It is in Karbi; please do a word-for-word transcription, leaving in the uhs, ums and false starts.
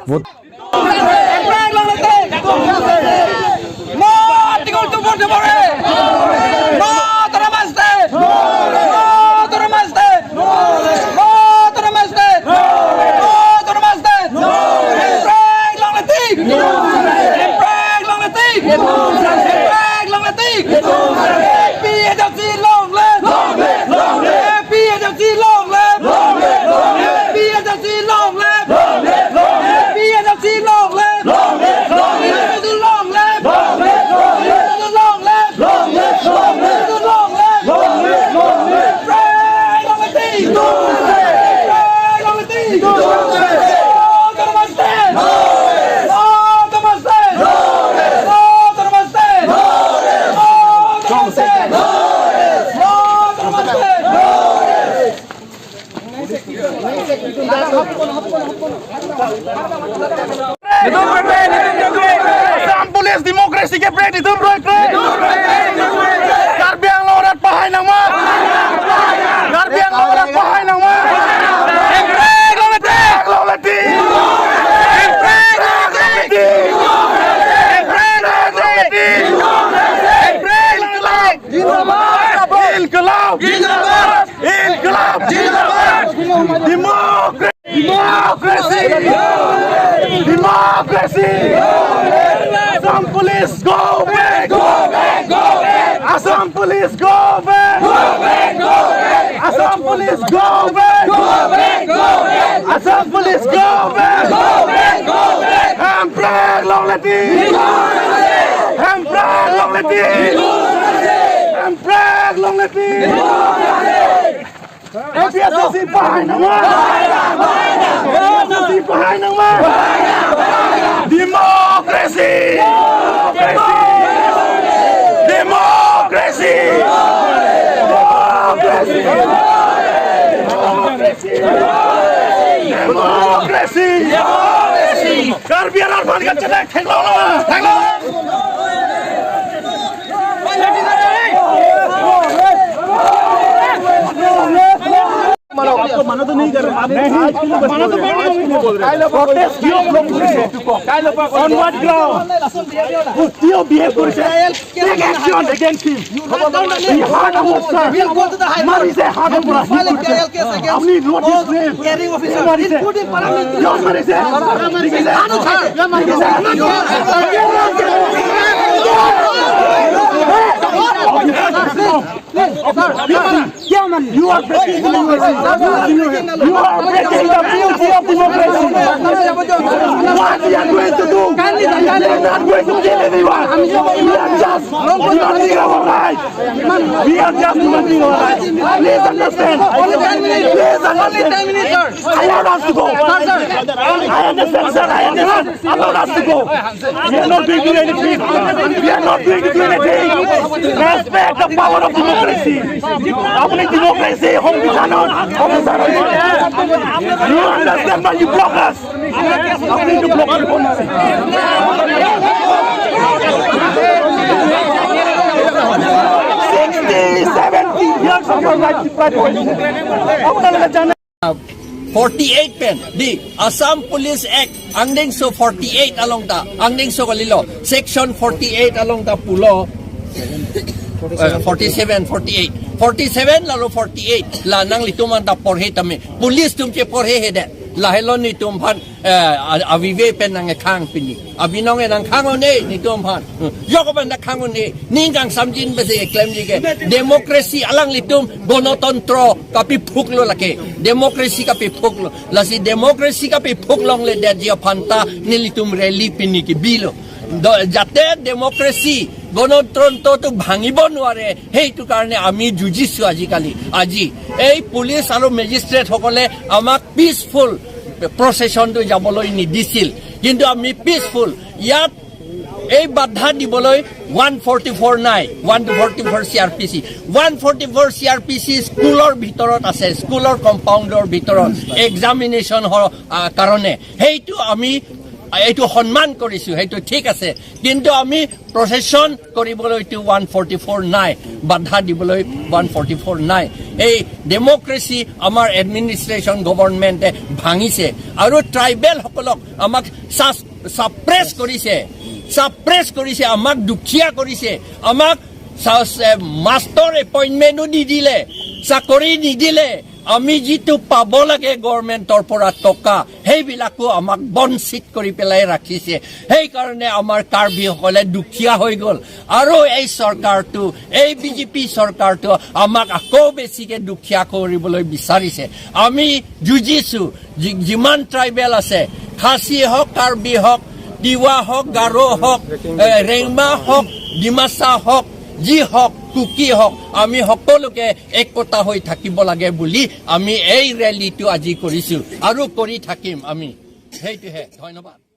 Vote. No Article two forty-four A. No Autonomous State. No Autonomous State. No Autonomous State. No Autonomous State. Hemprek long live. Hemprek long live. Hemprek long live. A P H L C long live. Long live, long live. A P H L C long live. Long live, long live. A P H L C long live. Long live, long live. A P H L C long live. Long live, long live. Long live, long live. Long live, long live. Long live, long live. Long live, long live. Hemprek long live. Hemprek long live. Autonomous State. Autonomous State. Autonomous State. Autonomous State. Assam Police democracy ke break itu break break. Karbi Anglong arat pahai nangma. Karbi Anglong arat pahai nangma. Hemprek long live. Hemprek long live. Hemprek long live. Hemprek long live. Hemprek long live. Inqilab! Inqilab! Inqilab! Democracy! Democracy! Democracy! Assam Police, go back! Go back! Go back! Assam Police, go back! Go back! Go back! Assam Police, go back! Go back! Go back! Assam Police, go back! Go back! Go back! Hemprek long live! Hemprek long live! Hemprek long live! A P H L C pahai nangma! A P H L C pahai nangma! Democracy! Democracy! Democracy! Democracy! Karbi arat aphan kachelek theklong nangma! Theklong! आपको मना तो नहीं कर रहे। आपने आज के लिए बस बोल रहे हैं। Protest কিয় block কৰিছে? On what ground? কিয় behave কৰিছে? Take action against him. He hurt our sir. মাৰিছে, hurt কৰা। আপুনি notice কৰিছে? মাৰিছে। কিয় মাৰিছে? দেখিছে? দেখিছে? क्या मानिए? You are breaking democracy. You are breaking the beauty of democracy. What we are going to do? We are not going to kill anyone. We are just defending our right. We are just defending our right. Please understand. Please understand. I want us to go. I understand, sir. I understand. Allow us to go. We are not going to do anything. We are not going to do anything. Respect the power of democracy. আপুনি ডেমক্ৰেচি সংবিধানৰ অফিচাৰ হৈছে। You understand why you block us? আপুনি এইটো ব্লক কৰিব নিছে। Sixty, seventy years of your life deprived কৰিছে। আপোনালোকে জানে? Forty-eight pen, the Assam Police Act, angdengso forty-eight along ta, angdengso kalilo, section forty-eight along ta pulo, eh, forty-seven, forty-eight, forty-seven lalo forty-eight, la nanglitum anta porhe tame, police atum cheporhe hede, lahelo netum aphan, eh, a-, avive pen nangkhang pini. Abinong e nangkhang un-e, netum aphan. Yok aphan nangkhang un-e. Ning kangsamjin besi klemji ke. Democracy alanglitum, gonotantro kapephuklo lake. Democracy kapephuklo. Lasi democracy kapephuk longledetji aphan ta nelitum rally pini kebilo. Do, jate democracy, গণতন্ত্ৰটো ভাঙিব নোৱাৰে, সেইটো কাৰণে আমি যুঁজিছো আজিকালি। আজি এই পুলিচ আৰু মেজিষ্ট্ৰেটসকলে আমাক পিচফুল প্ৰচেছনটো যাবলৈ নিদিছিল, কিন্তু আমি পিচফুল। ইয়াত এই বাধা দিবলৈ ওৱান ফৰ্টি ফ'ৰ নাই, ওৱান ফৰ্টি ফ'ৰ চি R P C. One forty four চি আৰ পি চি স্কুলৰ ভিতৰত আছে, স্কুলৰ কম্পাউণ্ডৰ ভিতৰত এক্সামিনেশ্যন হ-, আ, কাৰণে। সেইটো আমি এইটো সন্মান কৰিছো, সেইটো ঠিক আছে, কিন্তু আমি প্ৰচেছন কৰিবলৈ এইটো ওৱান ফৰ্টি ফ'ৰ নাই, বাধা দিবলৈ ওৱান ফৰ্টি ফ'ৰ নাই। এই ডেমক্ৰেচি আমাৰ এডমিনিষ্ট্ৰেশ্যন গভৰ্ণমেণ্টে ভাঙিছে আৰু ট্ৰাইবেলসকলক আমাক ছাছ-, ছাপ্ৰেছ কৰিছে, ছাপ্ৰেছ কৰিছে, আমাক দুখীয়া কৰিছে, আমাক চা-, এ, মাষ্টৰ এপইণ্টমেণ্টো নিদিলে, চাকৰি নিদিলে, আমি যিটো পাব লাগে গভৰ্ণমেণ্টৰ পৰা টকা, সেইবিলাকো আমাক বঞ্চিত কৰি পেলাই ৰাখিছে। সেইকাৰণে আমাৰ কাৰ্বিসকলে দুখীয়া হৈ গ'ল। আৰু এই চৰকাৰটো, এই বিজেপি চৰকাৰটো আমাক আকৌ বেছিকে দুখীয়া কৰিবলৈ বিচাৰিছে। আমি যুঁজিছো, যি-, যিমান ট্ৰাইবেল আছে, খাচী হওক, কাৰ্বি হওক, তিৱা হওক, গাৰো হওক, এ, ৰেংমা হওক, ডিমাচা হওক, যি হওক, কুকি হওক, আমি সকলোকে একতা হৈ থাকিব লাগে বুলি আমি এই ৰেলীটো আজি কৰিছো আৰু কৰি থাকিম আমি। সেইটোহে। ধন্যবাদ।